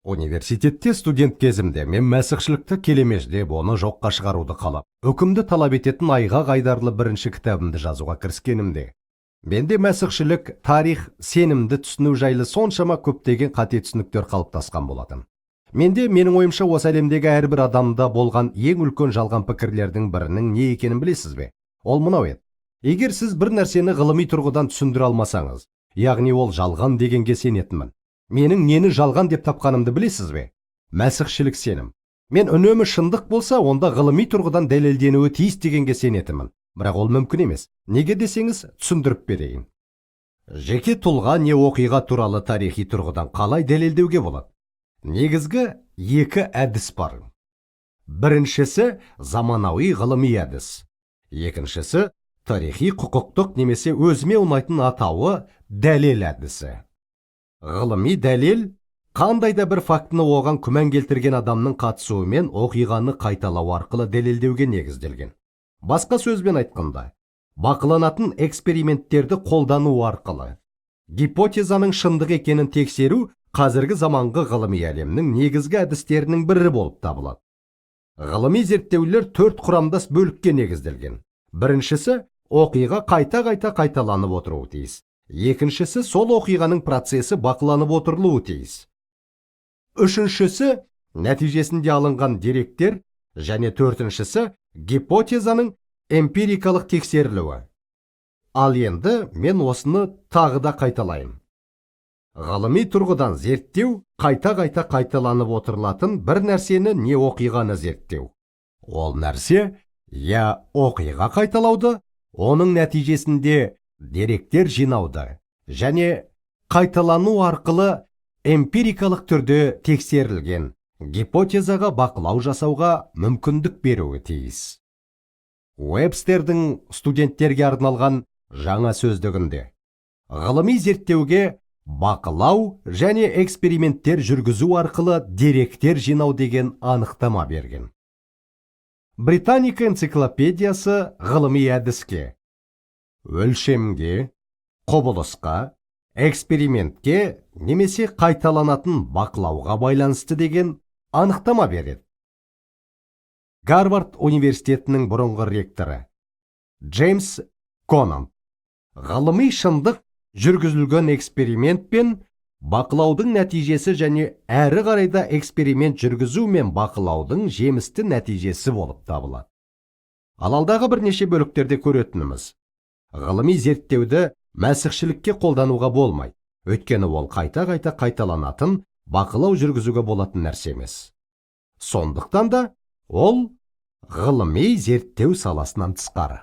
Университетте студент кезімде мен мәсіхшілікті келемеждеп, оны жоққа шығаруды қалап, үкімді талап ететін айғақ айдарлы бірінші кітабымды жазуға кіріскенімде, менде мәсіхшілік, тарих, сенімді түсіну жайлы соншама көптеген қате түсініктер қалыптасқан болатын. Менде, менің ойымша, осы әлемдегі әрбір адамда болған ең үлкен жалған пікірлердің бірінің не екенін білесіз бе? Ол мынау еді: егер сіз бір нәрсені ғылыми тұрғыдан түсіндіре алмасаңыз, яғни ол жалған дегенге сенетінмін. Менің нені жалған деп тапқанымды білесіз бе? Мәсіхшілік сенім. Мен үнемі шындық болса, онда ғылыми тұрғыдан дәлелденуі тиіс дегенге сенетінмін. Бірақ ол мүмкін емес. Неге десеңіз, түсіндіріп берейін. Жеке тұлға не оқиға туралы тарихи тұрғыдан қалай дәлелдеуге болады? Негізгі екі әдіс бар. Біріншісі – заманауи ғылыми әдіс. Екіншісі – тарихи құқықтық немесе өзіме ұнайтын атауы дәлел әдісі. Ғылыми дәлел қандай да бір фактіні оған күмән келтірген адамның қатысуымен оқиғаны қайталау арқылы дәлелдеуге негізделген. Басқа сөзбен айтқанда, бақыланатын эксперименттерді қолдану арқылы гипотезаның шындық екенін тексеру қазіргі заманғы ғылыми әлемнің негізгі әдістерінің бірі болып табылады. Ғылыми зерттеулер төрт құрамдас бөлікке негізделген. Біріншісі – оқиға қайта-қайта қайталанып отыруы тиіс. Екіншісі – сол оқиғаның процесі бақыланып отырылуы тиіс. Үшіншісі – нәтижесінде алынған деректер және төртіншісі – гипотезаның эмпирикалық тексерілуі. Ал енді мен осыны тағы да қайталайын. Ғылыми тұрғыдан зерттеу қайта-қайта қайталанып отырылатын бір нәрсені не оқиғаны зерттеу. Ол нәрсе я оқиға қайталауды, оның нәтижесінде деректер жинауды және қайталану арқылы эмпирикалық түрде тексерілген гипотезаға бақылау жасауға мүмкіндік беруі тиіс. Уэбстердің студенттерге арналған жаңа сөздігінде ғылыми зерттеуге бақылау және эксперименттер жүргізу арқылы деректер жинау деген анықтама берген. Британика энциклопедиясы ғылыми әдіске өлшемге, құбылысқа, экспериментке немесе қайталанатын бақылауға байланысты деген анықтама береді. Гарвард университетінің бұрынғы ректоры Джеймс Конант ғылыми шындық жүргізілген эксперимент пен бақылаудың нәтижесі және әрі қарай да эксперимент жүргізу мен бақылаудың жемісті нәтижесі болып табылады. Ал алдағы бірнеше бөліктерде көретініміз, ғылыми зерттеуді мәсіхшілікке қолдануға болмайды, өйткені ол қайта-қайта қайталанатын бақылау жүргізуге болатын нәрсе емес. Сондықтан да ол ғылыми зерттеу саласынан тысқары.